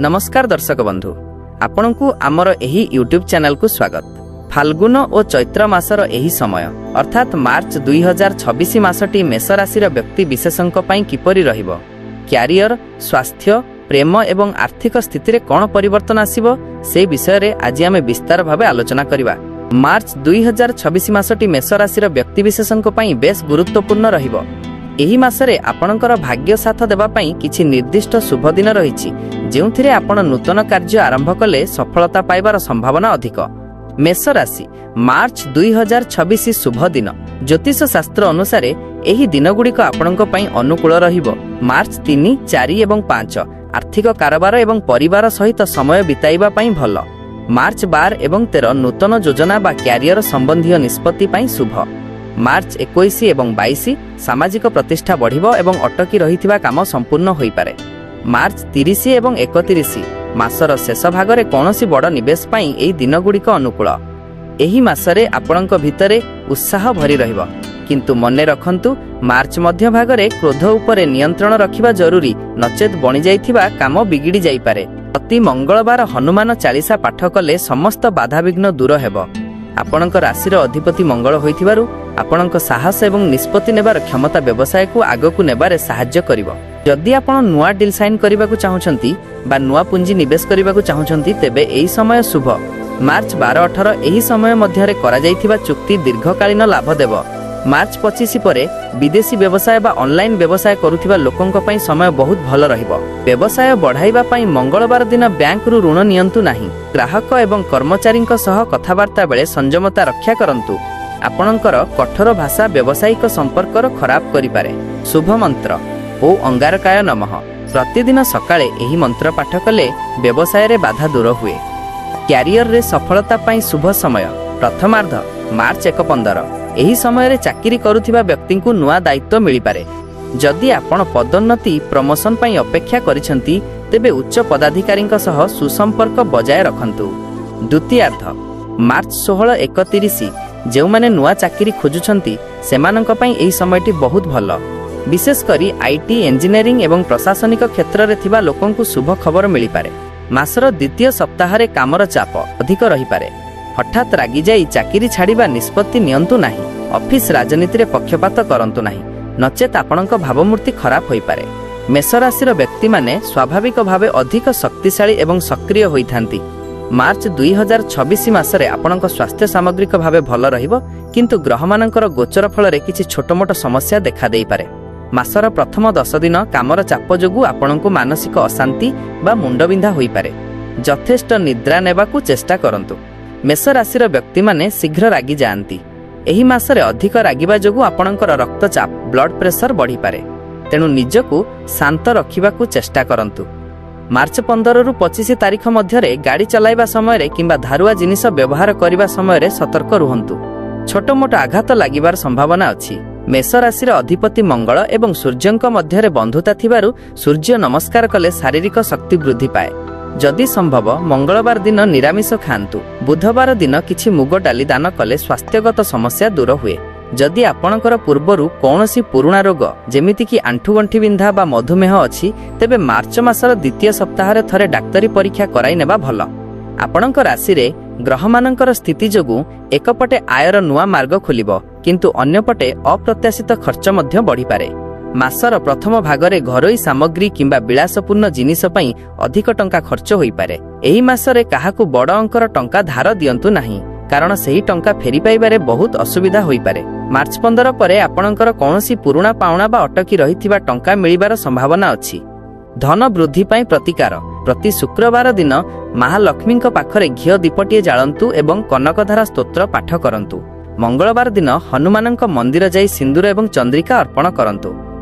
ନମସ୍କାର ଦର୍ଶକ ବନ୍ଧୁ, ଆପଣଙ୍କୁ ଆମର ଏହି ୟୁଟ୍ୟୁବ୍ ଚ୍ୟାନେଲକୁ ସ୍ୱାଗତ। ଫାଲ୍ଗୁନ ଓ ଚୈତ୍ର ମାସର ଏହି ସମୟ, ଅର୍ଥାତ୍ ମାର୍ଚ୍ଚ 2026 ମାସଟି ମେଷ ରାଶିର ବ୍ୟକ୍ତି ବିଶେଷଙ୍କ ପାଇଁ କିପରି ରହିବ, କ୍ୟାରିୟର, ସ୍ୱାସ୍ଥ୍ୟ, ପ୍ରେମ ଏବଂ ଆର୍ଥିକ ସ୍ଥିତିରେ କ'ଣ ପରିବର୍ତ୍ତନ ଆସିବ, ସେ ବିଷୟରେ ଆଜି ଆମେ ବିସ୍ତାର ଭାବେ ଆଲୋଚନା କରିବା। ମାର୍ଚ୍ଚ 2026 ମାସଟି ମେଷ ରାଶିର ବ୍ୟକ୍ତିବିଶେଷଙ୍କ ପାଇଁ ବେଶ୍ ଗୁରୁତ୍ୱପୂର୍ଣ୍ଣ ରହିବ। ଏହି ମାସରେ ଆପଣଙ୍କର ଭାଗ୍ୟ ସାଥ ଦେବା ପାଇଁ କିଛି ନିର୍ଦ୍ଦିଷ୍ଟ ଶୁଭ ଦିନ ରହିଛି, ଯେଉଁଥିରେ ଆପଣ ନୂତନ କାର୍ଯ୍ୟ ଆରମ୍ଭ କଲେ ସଫଳତା ପାଇବାର ସମ୍ଭାବନା ଅଧିକ। ମେଷ ରାଶି, ମାର୍ଚ୍ଚ 2026 ଶୁଭ ଦିନ। ଜ୍ୟୋତିଷ ଶାସ୍ତ୍ର ଅନୁସାରେ ଏହି ଦିନଗୁଡ଼ିକ ଆପଣଙ୍କ ପାଇଁ ଅନୁକୂଳ ରହିବ। ମାର୍ଚ୍ଚ 3, 4 ଏବଂ 5 ଆର୍ଥିକ କାରବାର ଏବଂ ପରିବାର ସହିତ ସମୟ ବିତାଇବା ପାଇଁ ଭଲ। ମାର୍ଚ୍ଚ 12 ଏବଂ 13 ନୂତନ ଯୋଜନା ବା କ୍ୟାରିୟର ସମ୍ବନ୍ଧୀୟ ନିଷ୍ପତ୍ତି ପାଇଁ ଶୁଭ। ମାର୍ଚ୍ଚ 21 ଏବଂ 22 ସାମାଜିକ ପ୍ରତିଷ୍ଠା ବଢ଼ିବ ଏବଂ ଅଟକି ରହିଥିବା କାମ ସମ୍ପୂର୍ଣ୍ଣ ହୋଇପାରେ। ମାର୍ଚ୍ଚ 30 ଏବଂ 31 ମାସର ଶେଷ ଭାଗରେ କୌଣସି ବଡ଼ ନିବେଶ ପାଇଁ ଏହି ଦିନଗୁଡ଼ିକ ଅନୁକୂଳ। ଏହି ମାସରେ ଆପଣଙ୍କ ଭିତରେ ଉତ୍ସାହ ଭରି ରହିବ, କିନ୍ତୁ ମନେ ରଖନ୍ତୁ, ମାର୍ଚ୍ଚ ମଧ୍ୟ ଭାଗରେ କ୍ରୋଧ ଉପରେ ନିୟନ୍ତ୍ରଣ ରଖିବା ଜରୁରୀ, ନଚେତ୍ ବଣିଯାଇଥିବା କାମ ବିଗିଡ଼ି ଯାଇପାରେ। ପ୍ରତି ମଙ୍ଗଳବାର ହନୁମାନ ଚାଳିଶା ପାଠ କଲେ ସମସ୍ତ ବାଧାବିଘ୍ନ ଦୂର ହେବ। ଆପଣଙ୍କ ରାଶିର ଅଧିପତି ମଙ୍ଗଳ ହୋଇଥିବାରୁ ଆପଣଙ୍କ ସାହସ ଏବଂ ନିଷ୍ପତ୍ତି ନେବାର କ୍ଷମତା ବ୍ୟବସାୟକୁ ଆଗକୁ ନେବାରେ ସାହାଯ୍ୟ କରିବ। ଯଦି ଆପଣ ନୂଆ ଡିଲ୍ ସାଇନ୍ କରିବାକୁ ଚାହୁଁଛନ୍ତି ବା ନୂଆ ପୁଞ୍ଜି ନିବେଶ କରିବାକୁ ଚାହୁଁଛନ୍ତି, ତେବେ ଏହି ସମୟ ଶୁଭ। ମାର୍ଚ୍ଚ 12 18 ଏହି ସମୟ ମଧ୍ୟରେ କରାଯାଇଥିବା ଚୁକ୍ତି ଦୀର୍ଘକାଳୀନ ଲାଭ ଦେବ। ମାର୍ଚ୍ଚ 25 ପରେ ବିଦେଶୀ ବ୍ୟବସାୟ ବା ଅନଲାଇନ୍ ବ୍ୟବସାୟ କରୁଥିବା ଲୋକଙ୍କ ପାଇଁ ସମୟ ବହୁତ ଭଲ ରହିବ। ବ୍ୟବସାୟ ବଢ଼ାଇବା ପାଇଁ ମଙ୍ଗଳବାର ଦିନ ବ୍ୟାଙ୍କରୁ ଋଣ ନିଅନ୍ତୁ ନାହିଁ। ଗ୍ରାହକ ଏବଂ କର୍ମଚାରୀଙ୍କ ସହ କଥାବାର୍ତ୍ତା ବେଳେ ସଂଯମତା ରକ୍ଷା କରନ୍ତୁ। ଆପଣଙ୍କର କଠୋର ଭାଷା ବ୍ୟବସାୟିକ ସମ୍ପର୍କର ଖରାପ କରିପାରେ। ଶୁଭ ମନ୍ତ୍ର: ଓଁ ଅଙ୍ଗାରକାୟ ନମଃ। ପ୍ରତିଦିନ ସକାଳେ ଏହି ମନ୍ତ୍ର ପାଠ କଲେ ବ୍ୟବସାୟରେ ବାଧା ଦୂର ହୁଏ। କ୍ୟାରିୟରରେ ସଫଳତା ପାଇଁ ଶୁଭ ସମୟ: ପ୍ରଥମାର୍ଦ୍ଧ, ମାର୍ଚ୍ଚ 1 15। ଏହି ସମୟରେ ଚାକିରି କରୁଥିବା ବ୍ୟକ୍ତିଙ୍କୁ ନୂଆ ଦାୟିତ୍ୱ ମିଳିପାରେ। ଯଦି ଆପଣ ପଦୋନ୍ନତି, ପ୍ରମୋସନ ପାଇଁ ଅପେକ୍ଷା କରିଛନ୍ତି, ତେବେ ଉଚ୍ଚ ପଦାଧିକାରୀଙ୍କ ସହ ସୁସମ୍ପର୍କ ବଜାୟ ରଖନ୍ତୁ। ଦ୍ୱିତୀୟାର୍ଦ୍ଧ, ମାର୍ଚ୍ଚ 16 31। ଯେଉଁମାନେ ନୂଆ ଚାକିରି ଖୋଜୁଛନ୍ତି, ସେମାନଙ୍କ ପାଇଁ ଏହି ସମୟଟି ବହୁତ ଭଲ। ବିଶେଷ କରି IT, engineering ଏବଂ ପ୍ରଶାସନିକ କ୍ଷେତ୍ରରେ ଥିବା ଲୋକଙ୍କୁ ଶୁଭ ଖବର ମିଳିପାରେ। ମାସର ଦ୍ୱିତୀୟ ସପ୍ତାହରେ କାମର ଚାପ ଅଧିକ ରହିପାରେ। ହଠାତ୍ ରାଗିଯାଇ ଚାକିରି ଛାଡ଼ିବା ନିଷ୍ପତ୍ତି ନିଅନ୍ତୁ ନାହିଁ। ଅଫିସ ରାଜନୀତିରେ ପକ୍ଷପାତ କରନ୍ତୁ ନାହିଁ, ନଚେତ୍ ଆପଣଙ୍କ ଭାବମୂର୍ତ୍ତି ଖରାପ ହୋଇପାରେ। ମେଷରାଶିର ବ୍ୟକ୍ତିମାନେ ସ୍ୱାଭାବିକ ଭାବେ ଅଧିକ ଶକ୍ତିଶାଳୀ ଏବଂ ସକ୍ରିୟ ହୋଇଥାନ୍ତି। ମାର୍ଚ୍ଚ 2026 ମାସରେ ଆପଣଙ୍କ ସ୍ୱାସ୍ଥ୍ୟ ସାମଗ୍ରିକ ଭାବେ ଭଲ ରହିବ, କିନ୍ତୁ ଗ୍ରହମାନଙ୍କର ଗୋଚର ଫଳରେ କିଛି ଛୋଟମୋଟ ସମସ୍ୟା ଦେଖାଦେଇପାରେ। ମାସର ପ୍ରଥମ 10 ଦିନ କାମର ଚାପ ଯୋଗୁଁ ଆପଣଙ୍କୁ ମାନସିକ ଅଶାନ୍ତି ବା ମୁଣ୍ଡବିନ୍ଧା ହୋଇପାରେ। ଯଥେଷ୍ଟ ନିଦ୍ରା ନେବାକୁ ଚେଷ୍ଟା କରନ୍ତୁ। ମେଷ ରାଶିର ବ୍ୟକ୍ତିମାନେ ଶୀଘ୍ର ରାଗିଯାଆନ୍ତି। ଏହି ମାସରେ ଅଧିକ ରାଗିବା ଯୋଗୁଁ ଆପଣଙ୍କର ରକ୍ତଚାପ, ବ୍ଲଡ ପ୍ରେସର ବଢ଼ିପାରେ। ତେଣୁ ନିଜକୁ ଶାନ୍ତ ରଖିବାକୁ ଚେଷ୍ଟା କରନ୍ତୁ। ମାର୍ଚ୍ଚ 15ରୁ 25 ତାରିଖ ମଧ୍ୟରେ ଗାଡ଼ି ଚଲାଇବା ସମୟରେ କିମ୍ବା ଧାରୁଆ ଜିନିଷ ବ୍ୟବହାର କରିବା ସମୟରେ ସତର୍କ ରୁହନ୍ତୁ। ଛୋଟମୋଟ ଆଘାତ ଲାଗିବାର ସମ୍ଭାବନା ଅଛି। ମେଷ ରାଶିର ଅଧିପତି ମଙ୍ଗଳ ଏବଂ ସୂର୍ଯ୍ୟଙ୍କ ମଧ୍ୟରେ ବନ୍ଧୁତା ଥିବାରୁ ସୂର୍ଯ୍ୟ ନମସ୍କାର କଲେ ଶାରୀରିକ ଶକ୍ତି ବୃଦ୍ଧି ପାଏ। ଯଦି ସମ୍ଭବ, ମଙ୍ଗଳବାର ଦିନ ନିରାମିଷ ଖାଆନ୍ତୁ। ବୁଧବାର ଦିନ କିଛି ମୁଗ ଡାଲି ଦାନ କଲେ ସ୍ୱାସ୍ଥ୍ୟଗତ ସମସ୍ୟା ଦୂର ହୁଏ। ଯଦି ଆପଣଙ୍କର ପୂର୍ବରୁ କୌଣସି ପୁରୁଣା ରୋଗ, ଯେମିତିକି ଆଣ୍ଠୁଗଣ୍ଠି ବିନ୍ଧା ବା ମଧୁମେହ ଅଛି, ତେବେ ମାର୍ଚ୍ଚ ମାସର ଦ୍ୱିତୀୟ ସପ୍ତାହରେ ଥରେ ଡାକ୍ତରୀ ପରୀକ୍ଷା କରାଇ ନେବା ଭଲ। ଆପଣଙ୍କ ରାଶିରେ ଗ୍ରହମାନଙ୍କର ସ୍ଥିତି ଯୋଗୁଁ ଏକପଟେ ଆୟର ନୂଆ ମାର୍ଗ ଖୋଲିବ, କିନ୍ତୁ ଅନ୍ୟପଟେ ଅପ୍ରତ୍ୟାଶିତ ଖର୍ଚ୍ଚ ମଧ୍ୟ ବଢ଼ିପାରେ। ମାସର ପ୍ରଥମ ଭାଗରେ ଘରୋଇ ସାମଗ୍ରୀ କିମ୍ବା ବିଳାସପୂର୍ଣ୍ଣ ଜିନିଷ ପାଇଁ ଅଧିକ ଟଙ୍କା ଖର୍ଚ୍ଚ ହୋଇପାରେ। ଏହି ମାସରେ କାହାକୁ ବଡ଼ ଅଙ୍କର ଟଙ୍କା ଧାର ଦିଅନ୍ତୁ ନାହିଁ, କାରଣ ସେହି ଟଙ୍କା ଫେରି ପାଇବାରେ ବହୁତ ଅସୁବିଧା ହୋଇପାରେ। ମାର୍ଚ୍ଚ 15 ପରେ ଆପଣଙ୍କର କୌଣସି ପୁରୁଣା ପାଉଣା ବା ଅଟକି ରହିଥିବା ଟଙ୍କା ମିଳିବାର ସମ୍ଭାବନା ଅଛି। ଧନ ବୃଦ୍ଧି ପାଇଁ ପ୍ରତିକାର: ପ୍ରତି ଶୁକ୍ରବାର ଦିନ ମହାଲକ୍ଷ୍ମୀଙ୍କ ପାଖରେ ଘିଅ ଦୀପଟିଏ ଜାଳନ୍ତୁ ଏବଂ କନକଧାରା ସ୍ତୋତ୍ର ପାଠ କରନ୍ତୁ। ମଙ୍ଗଳବାର ଦିନ ହନୁମାନଙ୍କ ମନ୍ଦିର ଯାଇ ସିନ୍ଦୁର ଏବଂ ଚନ୍ଦ୍ରିକା ଅର୍ପଣ କରନ୍ତୁ।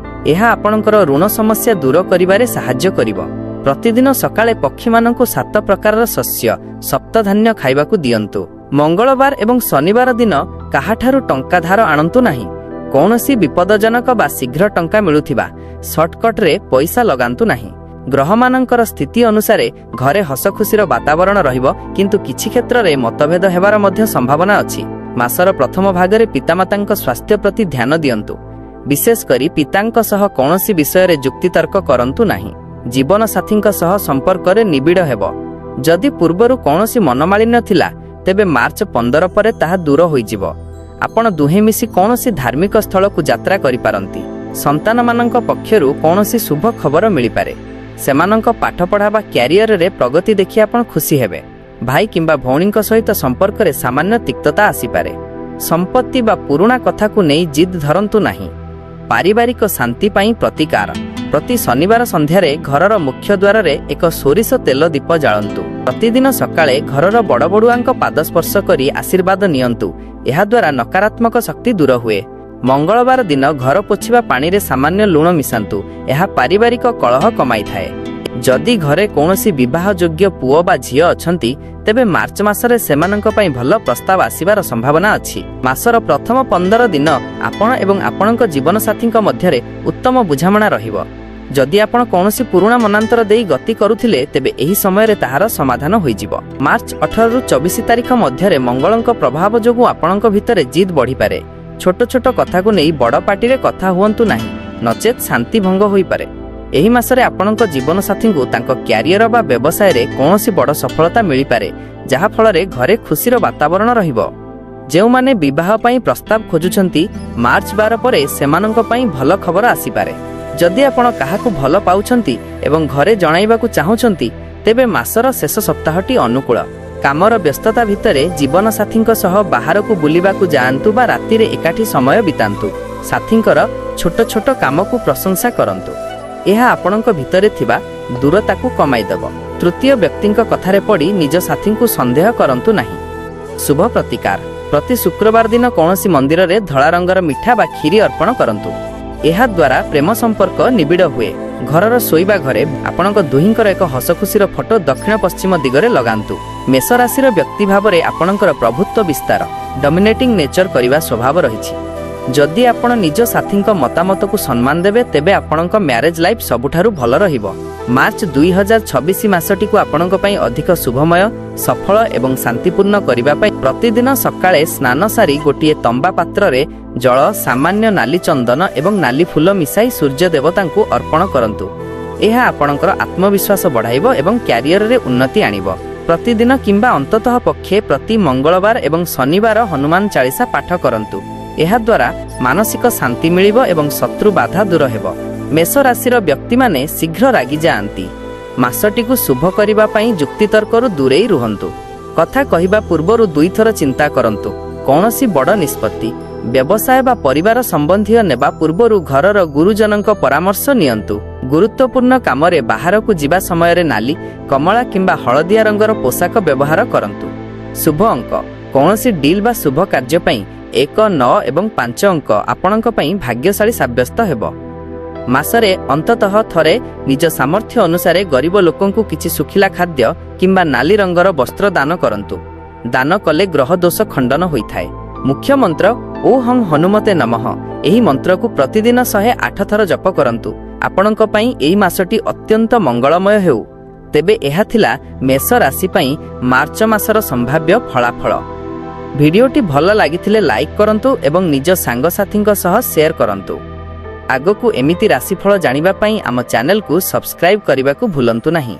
ଏହା ଆପଣଙ୍କର ଋଣ ସମସ୍ୟା ଦୂର କରିବାରେ ସାହାଯ୍ୟ କରିବ। ପ୍ରତିଦିନ ସକାଳେ ପକ୍ଷୀମାନଙ୍କୁ ସାତ ପ୍ରକାରର ଶସ୍ୟ, ସପ୍ତଧାନ୍ୟ ଖାଇବାକୁ ଦିଅନ୍ତୁ। ମଙ୍ଗଳବାର ଏବଂ ଶନିବାର ଦିନ କାହାଠାରୁ ଟଙ୍କା ଧାର ଆଣନ୍ତୁ ନାହିଁ। କୌଣସି ବିପଦଜନକ ବା ଶୀଘ୍ର ଟଙ୍କା ମିଳୁଥିବା ସର୍ଟକଟ୍ରେ ପଇସା ଲଗାନ୍ତୁ ନାହିଁ। ଗ୍ରହମାନଙ୍କର ସ୍ଥିତି ଅନୁସାରେ ଘରେ ହସଖୁସିର ବାତାବରଣ ରହିବ, କିନ୍ତୁ କିଛି କ୍ଷେତ୍ରରେ ମତଭେଦ ହେବାର ମଧ୍ୟ ସମ୍ଭାବନା ଅଛି। ମାସର ପ୍ରଥମ ଭାଗରେ ପିତାମାତାଙ୍କ ସ୍ୱାସ୍ଥ୍ୟ ପ୍ରତି ଧ୍ୟାନ ଦିଅନ୍ତୁ। ବିଶେଷ କରି ପିତାଙ୍କ ସହ କୌଣସି ବିଷୟରେ ଯୁକ୍ତିତର୍କ କରନ୍ତୁ ନାହିଁ। ଜୀବନସାଥୀଙ୍କ ସହ ସମ୍ପର୍କରେ ନିବିଡ଼ ହେବ। ଯଦି ପୂର୍ବରୁ କୌଣସି ମନମାଳିନ୍ୟ ଥିଲା, ତେବେ ମାର୍ଚ୍ଚ 15 ପରେ ତାହା ଦୂର ହୋଇଯିବ। ଆପଣ ଦୁହେଁ ମିଶି କୌଣସି ଧାର୍ମିକ ସ୍ଥଳକୁ ଯାତ୍ରା କରିପାରନ୍ତି। ସନ୍ତାନମାନଙ୍କ ପକ୍ଷରୁ କୌଣସି ଶୁଭ ଖବର ମିଳିପାରେ। ସେମାନଙ୍କ ପାଠପଢ଼ା ବା କ୍ୟାରିୟରରେ ପ୍ରଗତି ଦେଖି ଆପଣ ଖୁସି ହେବେ। ଭାଇ କିମ୍ବା ଭଉଣୀଙ୍କ ସହିତ ସମ୍ପର୍କରେ ସାମାନ୍ୟ ତିକ୍ତତା ଆସିପାରେ। ସମ୍ପତ୍ତି ବା ପୁରୁଣା କଥାକୁ ନେଇ ଜିଦ୍ ଧରନ୍ତୁ ନାହିଁ। ପାରିବାରିକ ଶାନ୍ତି ପାଇଁ ପ୍ରତିକାର: ପ୍ରତି ଶନିବାର ସନ୍ଧ୍ୟାରେ ଘରର ମୁଖ୍ୟ ଦ୍ୱାରରେ ଏକ ସୋରିଷ ତେଲ ଦୀପ ଜାଳନ୍ତୁ। ପ୍ରତିଦିନ ସକାଳେ ଘରର ବଡ଼ ବଡ଼ୁଆଙ୍କ ପାଦ ସ୍ପର୍ଶ କରି ଆଶୀର୍ବାଦ ନିଅନ୍ତୁ। ଏହାଦ୍ୱାରା ନକାରାତ୍ମକ ଶକ୍ତି ଦୂର ହୁଏ। ମଙ୍ଗଳବାର ଦିନ ଘର ପୋଛିବା ପାଣିରେ ସାମାନ୍ୟ ଲୁଣ ମିଶାନ୍ତୁ। ଏହା ପାରିବାରିକ କଳହ କମାଇଥାଏ। ଯଦି ଘରେ କୌଣସି ବିବାହ ଯୋଗ୍ୟ ପୁଅ ବା ଝିଅ ଅଛନ୍ତି, ତେବେ ମାର୍ଚ୍ଚ ମାସରେ ସେମାନଙ୍କ ପାଇଁ ଭଲ ପ୍ରସ୍ତାବ ଆସିବାର ସମ୍ଭାବନା ଅଛି। ମାସର ପ୍ରଥମ 15 ଦିନ ଆପଣ ଏବଂ ଆପଣଙ୍କ ଜୀବନସାଥୀଙ୍କ ମଧ୍ୟରେ ଉତ୍ତମ ବୁଝାମଣା ରହିବ। ଯଦି ଆପଣ କୌଣସି ପୁରୁଣା ମନାନ୍ତର ଦେଇ ଗତି କରୁଥିଲେ, ତେବେ ଏହି ସମୟରେ ତାହାର ସମାଧାନ ହୋଇଯିବ। ମାର୍ଚ୍ଚ 18ରୁ 24 ତାରିଖ ମଧ୍ୟରେ ମଙ୍ଗଳଙ୍କ ପ୍ରଭାବ ଯୋଗୁଁ ଆପଣଙ୍କ ଭିତରେ ଜିଦ୍ ବଢ଼ିପାରେ। ଛୋଟ ଛୋଟ କଥାକୁ ନେଇ ବଡ଼ ପାଟିରେ କଥା ହୁଅନ୍ତୁ ନାହିଁ, ନଚେତ୍ ଶାନ୍ତି ଭଙ୍ଗ ହୋଇପାରେ। ଏହି ମାସରେ ଆପଣଙ୍କ ଜୀବନସାଥୀଙ୍କୁ ତାଙ୍କ କ୍ୟାରିୟର ବା ବ୍ୟବସାୟରେ କୌଣସି ବଡ଼ ସଫଳତା ମିଳିପାରେ, ଯାହାଫଳରେ ଘରେ ଖୁସିର ବାତାବରଣ ରହିବ। ଯେଉଁମାନେ ବିବାହ ପାଇଁ ପ୍ରସ୍ତାବ ଖୋଜୁଛନ୍ତି, ମାର୍ଚ୍ଚ 12 ପରେ ସେମାନଙ୍କ ପାଇଁ ଭଲ ଖବର ଆସିପାରେ। ଯଦି ଆପଣ କାହାକୁ ଭଲ ପାଉଛନ୍ତି ଏବଂ ଘରେ ଜଣାଇବାକୁ ଚାହୁଁଛନ୍ତି, ତେବେ ମାସର ଶେଷ ସପ୍ତାହଟି ଅନୁକୂଳ। କାମର ବ୍ୟସ୍ତତା ଭିତରେ ଜୀବନସାଥୀଙ୍କ ସହ ବାହାରକୁ ବୁଲିବାକୁ ଯାଆନ୍ତୁ ବା ରାତିରେ ଏକାଠି ସମୟ ବିତାନ୍ତୁ। ସାଥୀଙ୍କର ଛୋଟ ଛୋଟ କାମକୁ ପ୍ରଶଂସା କରନ୍ତୁ। ଏହା ଆପଣଙ୍କ ଭିତରେ ଥିବା ଦୂରତାକୁ କମାଇଦେବ। ତୃତୀୟ ବ୍ୟକ୍ତିଙ୍କ କଥାରେ ପଡ଼ି ନିଜ ସାଥୀଙ୍କୁ ସନ୍ଦେହ କରନ୍ତୁ ନାହିଁ। ଶୁଭ ପ୍ରତିକାର: ପ୍ରତି ଶୁକ୍ରବାର ଦିନ କୌଣସି ମନ୍ଦିରରେ ଧଳା ରଙ୍ଗର ମିଠା ବା କ୍ଷୀରି ଅର୍ପଣ କରନ୍ତୁ। ଏହାଦ୍ୱାରା ପ୍ରେମ ସମ୍ପର୍କ ନିବିଡ଼ ହୁଏ। ଘରର ଶୋଇବା ଘରେ ଆପଣଙ୍କ ଦୁହିଁଙ୍କର ଏକ ହସଖୁସିର ଫଟୋ ଦକ୍ଷିଣ ପଶ୍ଚିମ ଦିଗରେ ଲଗାନ୍ତୁ। ମେଷ ରାଶିର ବ୍ୟକ୍ତି ଭାବରେ ଆପଣଙ୍କର ପ୍ରଭୁତ୍ୱ ବିସ୍ତାର, ଡମିନେଟିଂ ନେଚର କରିବା ସ୍ୱଭାବ ରହିଛି। ଯଦି ଆପଣ ନିଜ ସାଥୀଙ୍କ ମତାମତକୁ ସମ୍ମାନ ଦେବେ, ତେବେ ଆପଣଙ୍କ ମ୍ୟାରେଜ ଲାଇଫ୍ ସବୁଠାରୁ ଭଲ ରହିବ। ମାର୍ଚ୍ଚ 2026 ମାସଟିକୁ ଆପଣଙ୍କ ପାଇଁ ଅଧିକ ଶୁଭମୟ, ସଫଳ ଏବଂ ଶାନ୍ତିପୂର୍ଣ୍ଣ କରିବା ପାଇଁ ପ୍ରତିଦିନ ସକାଳେ ସ୍ନାନ ସାରି ଗୋଟିଏ ତମ୍ବା ପାତ୍ରରେ ଜଳ, ସାମାନ୍ୟ ନାଲି ଚନ୍ଦନ ଏବଂ ନାଲି ଫୁଲ ମିଶାଇ ସୂର୍ଯ୍ୟ ଦେବତାଙ୍କୁ ଅର୍ପଣ କରନ୍ତୁ। ଏହା ଆପଣଙ୍କର ଆତ୍ମବିଶ୍ୱାସ ବଢ଼ାଇବ ଏବଂ କ୍ୟାରିୟରରେ ଉନ୍ନତି ଆଣିବ। ପ୍ରତିଦିନ କିମ୍ବା ଅନ୍ତତଃ ପକ୍ଷେ ପ୍ରତି ମଙ୍ଗଳବାର ଏବଂ ଶନିବାର ହନୁମାନ ଚାଳିଶା ପାଠ କରନ୍ତୁ। ଏହାଦ୍ୱାରା ମାନସିକ ଶାନ୍ତି ମିଳିବ ଏବଂ ଶତ୍ରୁ ବାଧା ଦୂର ହେବ। ମେଷ ରାଶିର ବ୍ୟକ୍ତିମାନେ ଶୀଘ୍ର ରାଗିଯାଆନ୍ତି। ମାସଟିକୁ ଶୁଭ କରିବା ପାଇଁ ଯୁକ୍ତିତର୍କରୁ ଦୂରେଇ ରୁହନ୍ତୁ। କଥା କହିବା ପୂର୍ବରୁ ଦୁଇଥର ଚିନ୍ତା କରନ୍ତୁ। କୌଣସି ବଡ଼ ନିଷ୍ପତ୍ତି, ବ୍ୟବସାୟ ବା ପରିବାର ସମ୍ବନ୍ଧୀୟ ନେବା ପୂର୍ବରୁ ଘରର ଗୁରୁଜନଙ୍କ ପରାମର୍ଶ ନିଅନ୍ତୁ। ଗୁରୁତ୍ୱପୂର୍ଣ୍ଣ କାମରେ ବାହାରକୁ ଯିବା ସମୟରେ ନାଲି, କମଳା କିମ୍ବା ହଳଦିଆ ରଙ୍ଗର ପୋଷାକ ବ୍ୟବହାର କରନ୍ତୁ। ଶୁଭ ଅଙ୍କ: କୌଣସି ଡିଲ୍ ବା ଶୁଭ କାର୍ଯ୍ୟ ପାଇଁ 1, 9 ଏବଂ 5 ଅଙ୍କ ଆପଣଙ୍କ ପାଇଁ ଭାଗ୍ୟଶାଳୀ ସାବ୍ୟସ୍ତ ହେବ। ମାସରେ ଅନ୍ତତଃ ଥରେ ନିଜ ସାମର୍ଥ୍ୟ ଅନୁସାରେ ଗରିବ ଲୋକଙ୍କୁ କିଛି ଶୁଖିଲା ଖାଦ୍ୟ କିମ୍ବା ନାଲି ରଙ୍ଗର ବସ୍ତ୍ର ଦାନ କରନ୍ତୁ। ଦାନ କଲେ ଗ୍ରହ ଦୋଷ ଖଣ୍ଡନ ହୋଇଥାଏ। ମୁଖ୍ୟ ମନ୍ତ୍ର: ଓଁ ହଂ ହନୁମତେ ନମଃ। ଏହି ମନ୍ତ୍ରକୁ ପ୍ରତିଦିନ 108 ଥର ଜପ କରନ୍ତୁ। ଆପଣଙ୍କ ପାଇଁ ଏହି ମାସଟି ଅତ୍ୟନ୍ତ ମଙ୍ଗଳମୟ ହେଉ। ତେବେ ଏହା ଥିଲା ମେଷ ରାଶି ପାଇଁ ମାର୍ଚ୍ଚ ମାସର ସମ୍ଭାବ୍ୟ ଫଳାଫଳ। ଭିଡ଼ିଓଟି ଭଲ ଲାଗିଥିଲେ ଲାଇକ୍ କରନ୍ତୁ ଏବଂ ନିଜ ସାଙ୍ଗସାଥୀଙ୍କ ସହ ସେୟାର କରନ୍ତୁ। ଆଗକୁ ଏମିତି ରାଶିଫଳ ଜାଣିବା ପାଇଁ ଆମ ଚ୍ୟାନେଲକୁ ସବସ୍କ୍ରାଇବ୍ କରିବାକୁ ଭୁଲନ୍ତୁ ନାହିଁ।